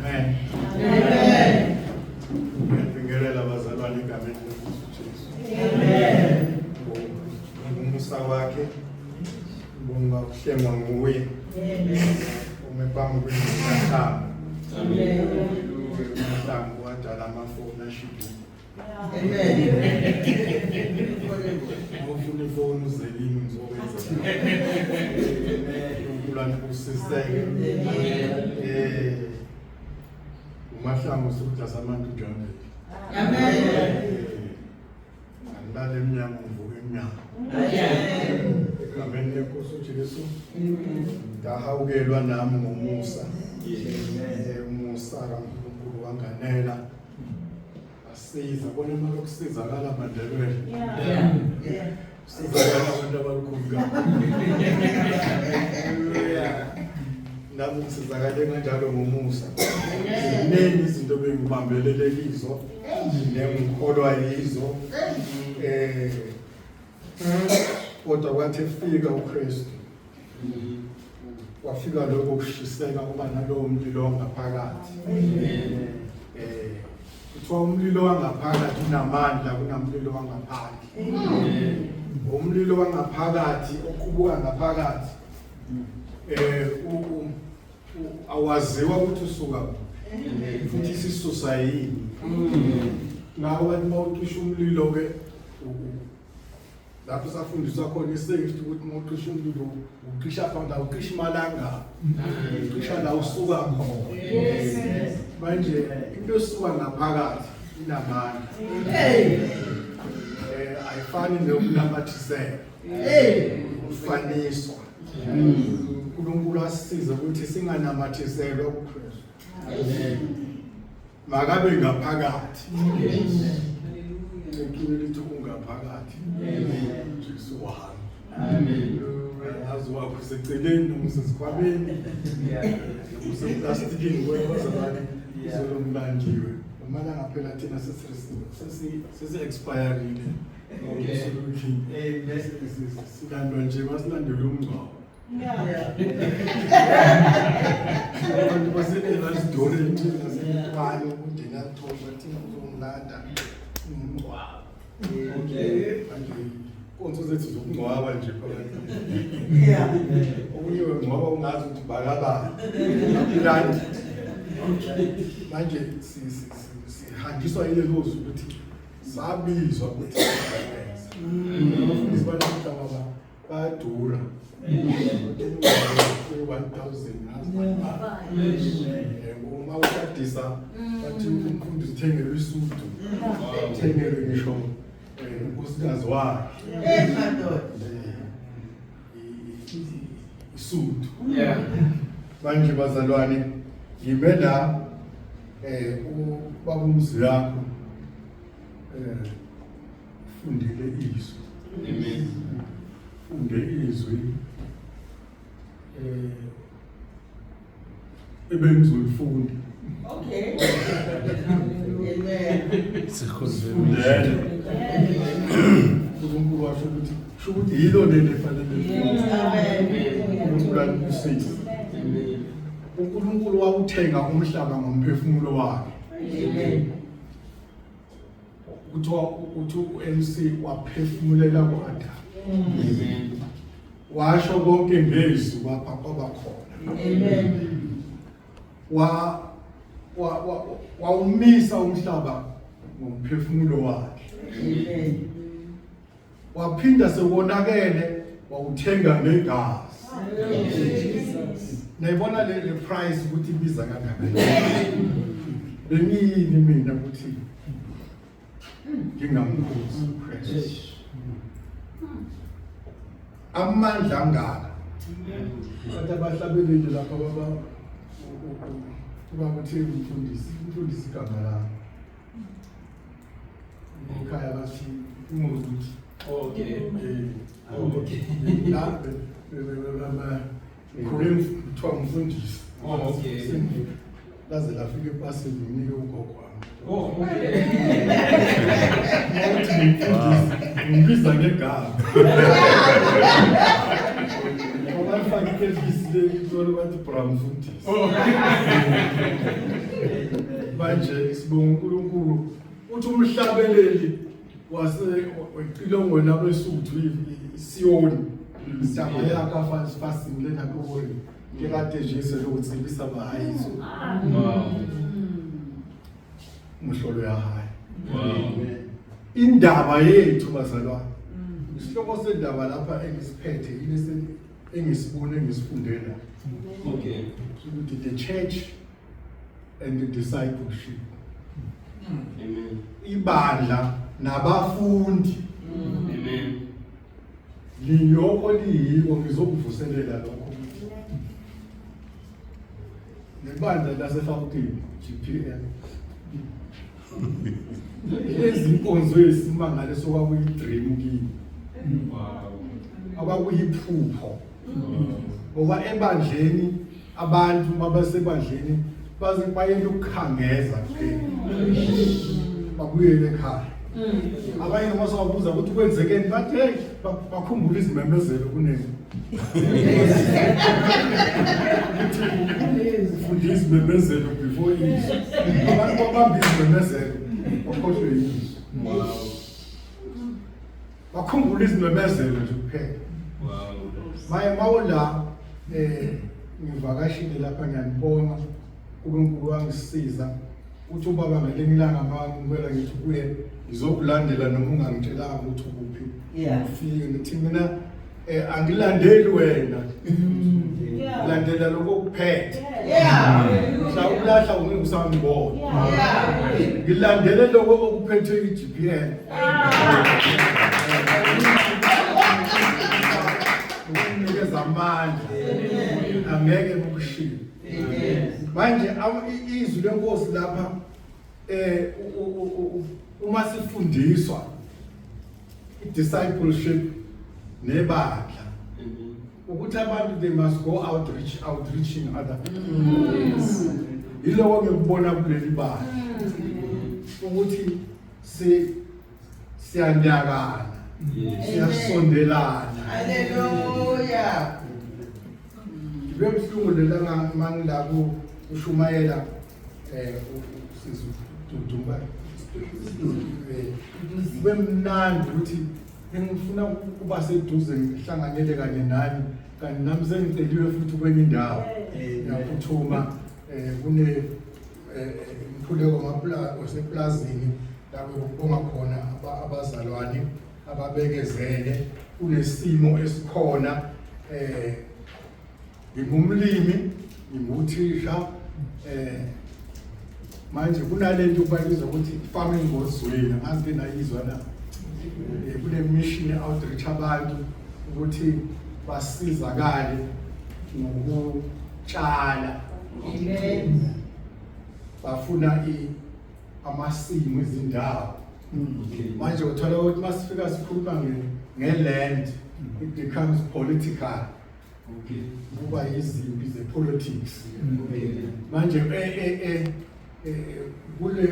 Amen. Amen. Ngiyabingelela bazalwane egameni leNkosi uJesu. Amen. Umusa wakhe ngibonga ukuhlengwa nguye. Amen. Ume phambi kwemihlambi. Amen. Umhlambi wadala amafoni ashibhile. Amen. Ufuna ifoni uze kimi ngizokwenza. uNkulunkulu anibusiseke. Eh uMahlangu usudla samantujane. Amen. Angilale emnyango ngivuke emnyango. Amen. Egameni lenkosi uJesu. Ngahawukelwa nami ngomusa. Umusa kaNkulunkulu wanganela. Asiza bona imali yokusizakala amaNdebele. Yeah. Sizakala abantu abalukhulu kakhulu. Nami ngisizakale kanjalo ngomusa. Ziningi izinto bengibambelele kizo nengikholwa yizo. Eh kodwa kwathi efika uKristu wafika lokho kushiseka kuba nalowo mlilo wangaphakathi. Eh kuthiwa umlilo wangaphakathi unamandla kunamlilo wangaphandle. Umlilo wangaphakathi oqubuka ngaphakathi eh awaziwa ukuthi usuka kuphi futhi isisusa yini. Ngakho bathi mawucisha umlilo ke lapho safundiswa khona i-safety ukuthi uma ucisha umlilo ucisha phambi ucisha imalanga ucisha la usuka khona manje into esuka ngaphakathi inamandla ayifani nokunamathisela ufaniswa uNkulunkulu asisize ukuthi singanamathiselwa kuKristu makabe ngaphakathi enkini lithi ungaphakathi Jesu wami Amen. Azi wakho useceleni noma usesikhwameni noma useplastikini kwebazalwane izolomlandiwe amalanga phela thina sesi-expirile silandwa nje masilandele umngcwabo abantu baseEvansdoreni naseMtwani umndeni yathola thina uzongilanda umngcwabo Okay. Manje inkonzo zethu zokungcwaba nje phakathi. Okunye wengcwaba ungazi ukuthi bakabani. Aphilani. Manje sihanjiswa yilelo zwi ukuthi sabizwa ukuthi sisebenze. Abafundisi banamuhla baba bayadura. 1000 ngazi. Uma ushadisa bathi umfundisi uthengelwe isudu. Uthengelwe ngisho unkosikazi wakhe. Hey madoda. Isudu. Yeah. Manje bazalwane ngime la ubaba uMzilakho fundile izwi. Amen. Funde izwi ebengizolifunda. Okay. Amen. Sifundele. uNkulunkulu washo ukuthi sho ukuthi yilo leli efanele lifunde. Amen. uNkulunkulu anibusise. Amen. uNkulunkulu wawuthenga umhlaba ngomphefumulo wakhe. Amen. Kuthiwa uthi uMC waphefumulela ku-Adam. Amen. Washo konke ngezwi kwapha kwaba khona. Amen. Wa wa wa wawumisa umhlaba ngomphefumulo wakhe. Amen. Waphinda sekonakele wawuthenga ngegazi. Jesus. Nayibona le le price ukuthi ibiza kangakanani. Bengiyini mina ukuthi ngingamkhuzi uKristu. Amandla angaka. Abantu abahlabeleli lapha baba ubaba uthi umfundisi, umfundisi igama lami. Ekhaya bathi ungokuthi Okay. Okay. La ngikhule kuthiwa umfundisi. Oh, okay. Laze lafika epasini nginike ugogo wami. Oh, okay. Mawuthi ngimfundisi, ngimbiza ngegama. Balifake ikepisi le bathi bra mfundisi. Manje sibonga uNkulunkulu uthi umhlabeleli wase wecilongo nabesuthu iSiyoni taba ya ka fa fasting lena ke hore ke rate Jesu le ho tsebisa bahaeso mohlolo ya hae. Indaba yethu bazalwane, isihloko sendaba lapha engisiphethe yilesi engisibone engisifundela ukuthi the church and the discipleship. Amen. Ibandla nabafundi. Amen. Liyoko liyiko ngizokuvuselela lokho. Nebandla laseGauteng GPM. Lezi inkonzo yesimangaliso kwakuyi-dream kimi. Akwakuyiphupho. Ngoba ebandleni abantu mabasebandleni baze bayele ukukhangeza kuphela. Babuyele ekhaya. Abanye noma sobabuza ukuthi kwenzekeni bathi hey, bakhumbula izimemezelo kuneni. Ufunda izimemezelo before izwi. Abantu babamba izimemezelo bakhohlwe izwi. Bakhumbula izimemezelo nje kuphela. Maye mawula ngivakashile lapha, ngiyanibonga, uNkulunkulu wangisiza. Uthi ubaba ngelinye ilanga mangibela ngithi kuye ngizokulandela noma ungangitshelanga ukuthi ukuphi. Ufike ngithi mina angilandeli wena. Landela lokho okuphethe. Mhla ukulahla ungeke usangibona. Ngilandele lokho okuphethe i-GPN. Ukunikeza amandla. Angeke kukushiye. Manje izwi lenkosi lapha uma sifundiswa i-discipleship nebandla ukuthi abantu they must go outreaching other people. Yiloko ngikubona kuleli bandla ukuthi siyanyakana, siyasondelana. Hallelujah. Ngibe buhlungu lelanga mangilapho ushumayela usisi Dudumba. Kube mnandi ukuthi ngifuna ukuba seduze ngihlanganyele kanye nani, kanti nami sengiceliwe futhi kwenye indawo. Ngiyaphuthuma kune umkhuleko waseplazini lapho kubonga khona abazalwane ababekezele kunesimo esikhona. Ngingumlimi, nginguthisha, manje kunalento bayibiza ukuthi farming God's way, angazi ke nayizwa na. Kune mission outreach abantu ukuthi basizakale ngokutshala. Amen. Bafuna amasimu izindawo. Manje uthola ukuthi masifika sikhuluma nge-land, it becomes political. Kuba izimpi ze-politics. Manje kule